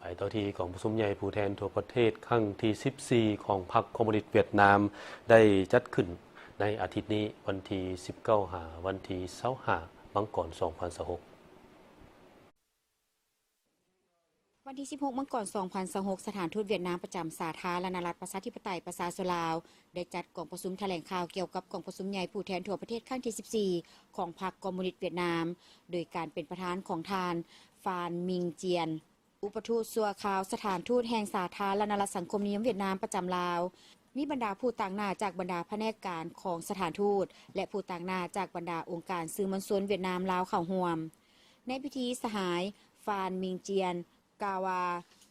ໄປຕໍ່ທີ່ກອງປະຊຸມໃຫຍ່ຜູ້ແທນທົ່ວປະເທດຄັ້ງທີສິບສີ່ຂອງພັກຄອມມູນິດຫວຽດນາມ ໄດ້ຈັດຂຶ້ນໃນອາທິດນີ້ ວັນທີສິບເກົ້າຫາວັນທີຊາວຫ້າ ມັງກອນ ສອງພັນຊາວຫົກ. ວັນທີສິບຫົກ ມັງກອນ ສອງພັນຊາວຫົກ ສະຖານທູດຫວຽດນາມປະຈຳສາທາລະນະລັດປະຊາທິປະໄຕປະຊາຊົນລາວ ໄດ້ຈັດກອງປະຊຸມຖະແຫຼງຂ່າວກ່ຽວກັບກອງປະຊຸມໃຫຍ່ຜູ້ແທນທົ່ວປະເທດຄັ້ງທີສິບສີ່ຂອງພັກຄອມມູນິດຫວຽດນາມ ໂດຍການເປັນປະທານຂອງທ່ານ ຟານ ມິງຈຽນ ອຸປະທູດຊົ່ວຄາວສະຖານທູດແຫ່ງສາທາລະນະລັດສັງຄົມນິຍົມຫວຽດນາມປະຈຳລາວ, ມີບັນດາຜູ້ຕາງໜ້າຈາກບັນດາພະແນກການຂອງສະຖານທູດ ແລະ ຜູ້ຕາງໜ້າຈາກບັນດາອົງການສື່ມວນຊົນຫວຽດນາມ-ລາວເຂົ້າຮ່ວມ. ໃນພິທີ ສະຫາຍ ຟານ ມິງຈຽນ ກ່າວວ່າ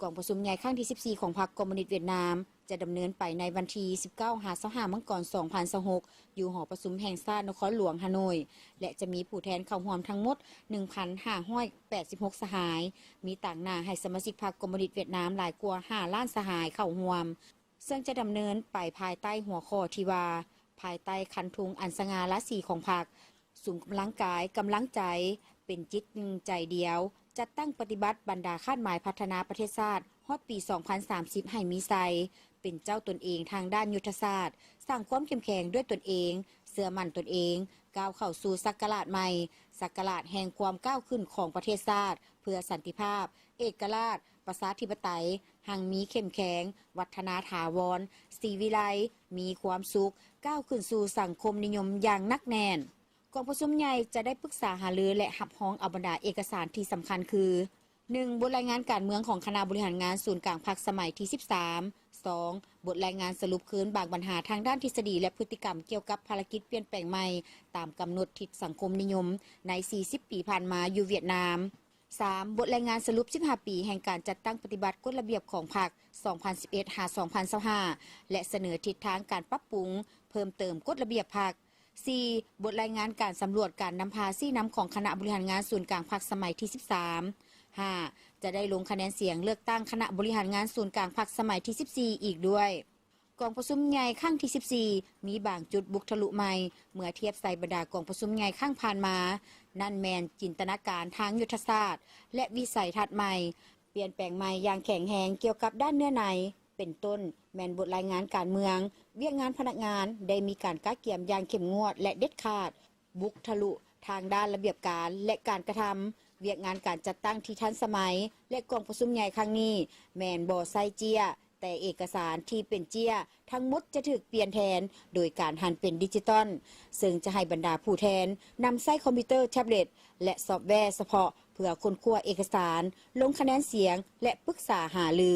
ກອງປະຊຸມໃຫຍ່ຄັ້ງທີສິບສີ່ຂອງພັກຄອມມູນິດຫວຽດນາມ ຈະດຳເນີນໄປໃນວັນທີສິບເກົ້າຫາຊາວຫ້າ ມັງກອນ ສອງພັນຊາວຫົກ ຢູ່ຫໍປະຊຸມແຫ່ງຊາດນະຄອນຫຼວງຮ່າໂນ້ຍ ແລະ ຈະມີຜູ້ແທນເຂົ້າຮ່ວມທັງໝົດ ໜຶ່ງພັນຫ້າຮ້ອຍແປດສິບຫົກ ສະຫາຍ, ມີຕາງໜ້າໃຫ້ສະມາຊິກພັກຄອມມູນິດຫວຽດນາມຫຼາຍກວ່າຫ້າລ້ານສະຫາຍເຂົ້າຮ່ວມ, ເຊິ່ງຈະດຳເນີນໄປພາຍໃຕ້ຫົວຂໍ້ທີ່ວ່າ ພາຍໃຕ້ຄັນທຸງອັນສະຫງ່າລາສີຂອງພັກ, ຊຸມກຳລັງກາຍ, ກຳລັງໃຈ, ເປັນຈິດໜຶ່ງໃຈດຽວ, ຈັດຕັ້ງປະຕິບັດບັນດາຄາດໝາຍພັດທະນາປະເທດຊາດຮອດປີສອງພັນສາມສິບໃຫ້ມີໄຊ, ເປັນເຈົ້າຕົນເອງທາງດ້ານຍຸດທະສາດ, ສ້າງຄວາມເຂັ້ມແຂງດ້ວຍຕົນເອງ, ເຊື່ອໝັ້ນຕົນເອງ, ກ້າວເຂົ້າສູ່ສັກກະລາດໃໝ່, ສັກກະລາດແຫ່ງຄວາມກ້າວຂຶ້ນຂອງປະເທດຊາດ ເພື່ອສັນຕິພາບ, ເອກະລາດ, ປະຊາທິປະໄຕ, ຮັ່ງມີເຂັ້ມແຂງ, ວັດທະນາຖາວອນ, ສີວິໄລ, ມີຄວາມສຸກ, ກ້າວຂຶ້ນສູ່ສັງຄົມນິຍົມຢ່າງໜັກແໜ້ນ. ກອງປະຊຸມໃຫຍ່ຈະໄດ້ປຶກສາຫາລື ແລະ ຮັບຮອງເອົາບັນດາເອກະສານທີ່ສຳຄັນຄື ໜຶ່ງ ບົດລາຍງານການເມືອງຂອງຄະນະບໍລິຫານງານສູນກາງພັກສະໄໝທີສິບສາມ, ສອງ ບົດລາຍງານສະຫຼຸບຄືນບາງບັນຫາທາງດ້ານທິດສະດີ ແລະ ພຶດຕິກຳກ່ຽວກັບພາລະກິດປ່ຽນແປງໃໝ່ຕາມກຳນົດທິດສັງຄົມນິຍົມໃນສີ່ສິບປີຜ່ານມາຢູ່ຫວຽດນາມ, ສາມ ບົດລາຍງານສະຫຼຸບສິບຫ້າປີແຫ່ງການຈັດຕັ້ງປະຕິບັດກົດລະບຽບຂອງພັກ ສອງພັນສິບເອັດ ຫາ ສອງພັນຊາວຫ້າ ແລະ ສະເໜີທິດທາງການປັບປຸງເພີ່ມເຕີມກົດລະບຽບພັກ, ສີ່ ບົດລາຍງານການສຳຫຼວດການນຳພາຊີ້ນຳຂອງຄະນະບໍລິຫານງານສູນກາງພັກສະໄໝທີສິບສາມ, ຫ້າ ຈະໄດ້ລົງຄະແນນສຽງເລືອກຕັ້ງຄະນະບໍລິຫານງານສູນກາງພັກສະໄໝທີສິບສີ່ອີກດ້ວຍ. ກອງປະຊຸມໃຫຍ່ຄັ້ງທີສິບສີ່ ມີບາງຈຸດບຸກທະລຸໃໝ່ເມື່ອທຽບໃສ່ບັນດາກອງປະຊຸມໃຫຍ່ຄັ້ງຜ່ານມາ, ນັ້ນແມ່ນຈິນຕະນາການທາງຍຸດທະສາດ ແລະ ວິໄສທັດໃໝ່, ປ່ຽນແປງໃໝ່ຢ່າງແຂງແຮງກ່ຽວກັບດ້ານເນື້ອໃນ, ເປັນຕົ້ນ ແມ່ນບົດລາຍງານການເມືອງ, ວຽກງານພະນັກງານ ໄດ້ມີການກະກຽມຢ່າງເຂັ້ມງວດ ແລະ ເດັດຂາດ, ບຸກທະລຸທາງດ້ານລະບຽບການ ແລະ ການກະທຳ, ວຽກງານການຈັດຕັ້ງທີ່ທັນສະໄໝ ແລະ ກອງປະຊຸມໃຫຍ່ຄັ້ງນີ້ ແມ່ນບໍ່ໃຊ້ເຈ້ຍ, ແຕ່ເອກະສານທີ່ເປັນເຈ້ຍທັງໝົດຈະຖືກປ່ຽນແທນໂດຍການຫັນເປັນດິຈິຕອນ, ເຊິ່ງຈະໃຫ້ບັນດາຜູ້ແທນນຳໃຊ້ຄອມພິວເຕີ, ແທັບເລັດ ແລະ ຊອບແວສະເພາະເພື່ອຄົ້ນຄວ້າເອກະສານ, ລົງຄະແນນສຽງ ແລະ ປຶກສາຫາລື.